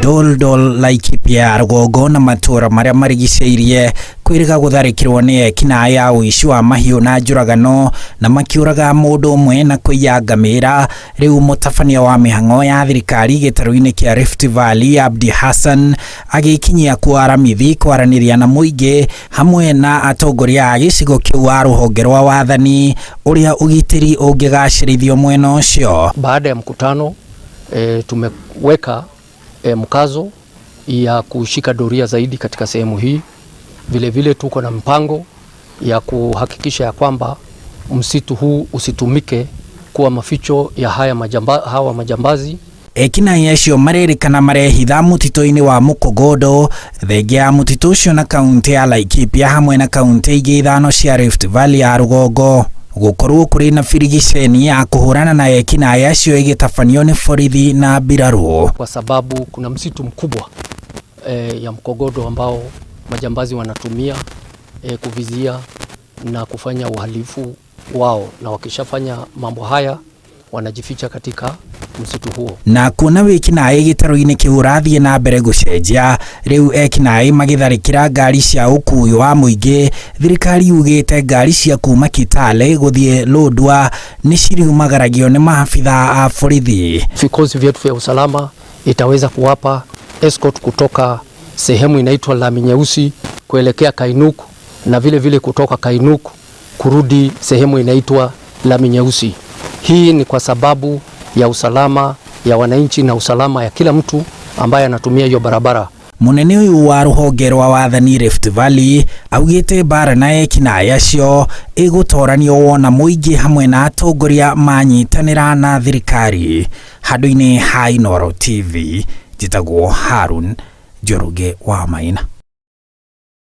Doldol, Laikipia ya rũgongo na matũra marĩa marigicĩirie kwĩrĩga gũtharĩkĩrwo nĩ ekinaĩ a ũici wa mahiũ na njũragano na makĩũraga mũndũ ũmwe na kũiya ngamĩra. Rĩu mũtabania wa mĩhang'o ya thirikari gĩtarũ-inĩ kĩa Rift Valley Abdi Hassan agĩkinyia kuo aramithi kwaranĩria na mũingĩ hamwe na atongoria a gĩcigo kĩu a rũhonge rwa wathani ũrĩa ũgitĩri ũngĩgacĩrithio mwena ũcio. Baada ya mkutano tumeweka mkazo ya kushika doria zaidi katika sehemu hii. Vile vile tuko na mpango ya kuhakikisha ya kwamba msitu huu usitumike kuwa maficho ya hawa majambazi. Ekinaĩ acio marerĩkana marehitha mũtitũ-inĩ wa Mukogodo, thengia ya mũtitũ ũcio na kaunti ya Laikipia hamwe na kaunti ingĩ ithano cia Rift Valley ya rũgongo. Gũkorwo kũrĩ na birigiceni ya kũhũrana na ekinaĩ acio ĩgĩtabanio nĩ borithi na mbirarũ. Kwa sababu kuna msitu mkubwa ya Mkogodo ambao majambazi wanatumia kuvizia na kufanya uhalifu wao, na wakishafanya mambo haya wanajificha katika msitu huo. Na kuona wĩkinaĩ gĩtarũ-inĩ kĩu ũrathiĩ na mbere gũcenjia, rĩu ekinaĩ magĩtharĩkĩra ngari cia ũkuui wa mũingĩ, thirikari yugĩte ngari cia kuma Kitale gũthiĩ Lodwar nĩ ciriumagaragio nĩ maabitha a borithi. Vikosi vyetu vya usalama itaweza kuwapa escort kutoka sehemu inaitwa Lami Nyeusi kuelekea Kainuk na vile vile kutoka Kainuk kurudi sehemu inaitwa Lami Nyeusi. Hii ni kwa sababu ya usalama ya wananchi na usalama ya kila mtu ambaye anatumia hiyo barabara. Munene ũyũ wa rũhonge rwa wathani Rift Valley augĩte mbara na ekinaĩ acio ĩgũtoranio wona mũingĩ hamwe na atongoria manyitanĩra na thirikari. Handũ-inĩ ha Inooro TV, njĩtagwo Harun Njoroge wa Maina.